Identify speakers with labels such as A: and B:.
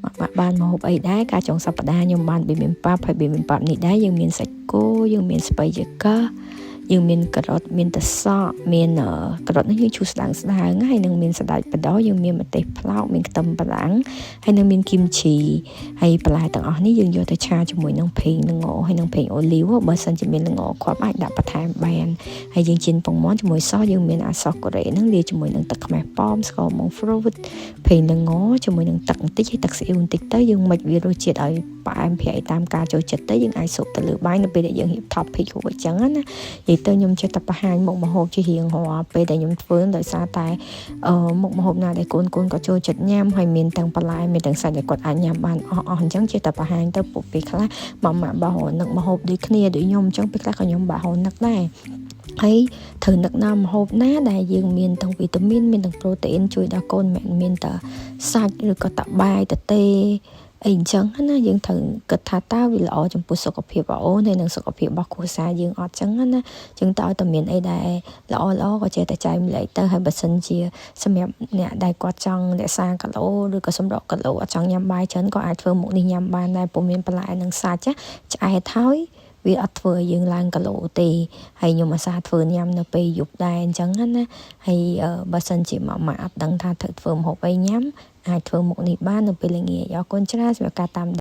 A: ម៉ាក់បានម្ហូបអីដែរការចុងសប្តាហ៍ខ្ញុំបានប៊ីប៊ីមប៉ាប់ហើយប៊ីប៊ីមប៉ាប់នេះដែរយើងមានសាច់គោយើងមានស្ពៃជាកាយើងមានការ៉ុតមានតសក់មានការ៉ុតនេះយើងឈូសស្ដើងស្ដើងហើយនឹងមានសណ្តែកបដោយើងមានម្ទេសប្លោកមានខ្ទឹមបារាំងហើយនឹងមានគីមឈីហើយបន្លែទាំងអស់នេះយើងយកទៅឆាជាមួយនឹងប្រេងល្ងហើយនឹងប្រេងអូលីវបើសិនជាមានល្ងគ្រាប់អាចដាក់បន្ថែមបានហើយយើងចៀនពងមាន់ជាមួយសយើងមានអាសសកូរ៉េហ្នឹងលាយជាមួយនឹងទឹកខ្មេះប៉ោមស្ករ monk fruit ប្រេងល្ងជាមួយនឹងទឹកបន្តិចហើយទឹកស៊ីអ៊ីវបន្តិចទៅយើងមិនវារសជាតិឲ្យផ្អែមប្រៃតាមការចូលចិត្តទៅយើងអាចស៊ុបទៅលើបាយនៅពេលដែលយើងរៀប topping រួចអញ្ចឹងណានិយាយទៅខ្ញុំចេះតែបង្ហាញមុខម្ហូបជារៀងរាល់ពេលដែលខ្ញុំធ្វើដោយសារតែអឺមុខម្ហូបណាដែលកូនកូនក៏ចូលចិត្តញ៉ាំហើយមានទាំងបន្លែមានទាំងសាច់ដែលគាត់អាចញ៉ាំបានអស់អស់អញ្ចឹងចេះតែបង្ហាញទៅពួកពេលខ្លះម៉ាក់ម៉ាក់បើរនឹកម្ហូបដូចគ្នាដូចខ្ញុំអញ្ចឹងពេលខ្លះក៏ខ្ញុំបាក់រនឹកដែរហើយត្រូវនឹកណាម្ហូបណាដែលយើងមានទាំងវីតាមីនមានទាំងប្រូតេអ៊ីនជួយដល់កូនមិនមានតែសាច់ឬក៏តបាយតទេអីអញ្ចឹងណាយើងត្រូវគិតថាតើវាល្អចំពោះសុខភាពរបស់អូនហើយនិងសុខភាពរបស់គ្រួសារយើងអត់ចឹងណាចឹងតើឲ្យតែមានអីដែលល្អល្អក៏ចេះតែចែកម្លែកទៅហើយបើសិនជាសម្រាប់អ្នកដែលគាត់ចង់រក្សាគីឡូឬក៏សម្រក់គីឡូអត់ចង់ញ៉ាំបាយច្រើនក៏អាចធ្វើមុខនេះញ៉ាំបានដែរពុំមានបន្លែនិងសាច់ឆ្អែតហើយវាអត់ធ្វើឲ្យយើងឡើងគីឡូទេហើយខ្ញុំអាសាធ្វើញ៉ាំនៅពេលយប់ដែរអញ្ចឹងណាហើយបើសិនជាម៉ាក់ម៉ាក់អត់ដឹងថាត្រូវធ្វើម្ហូបអីញ៉ាំអាចធ្វើមុខនេះបាននៅពេលល្ងាចអរគុណច្រើនសម្រាប់ការតាម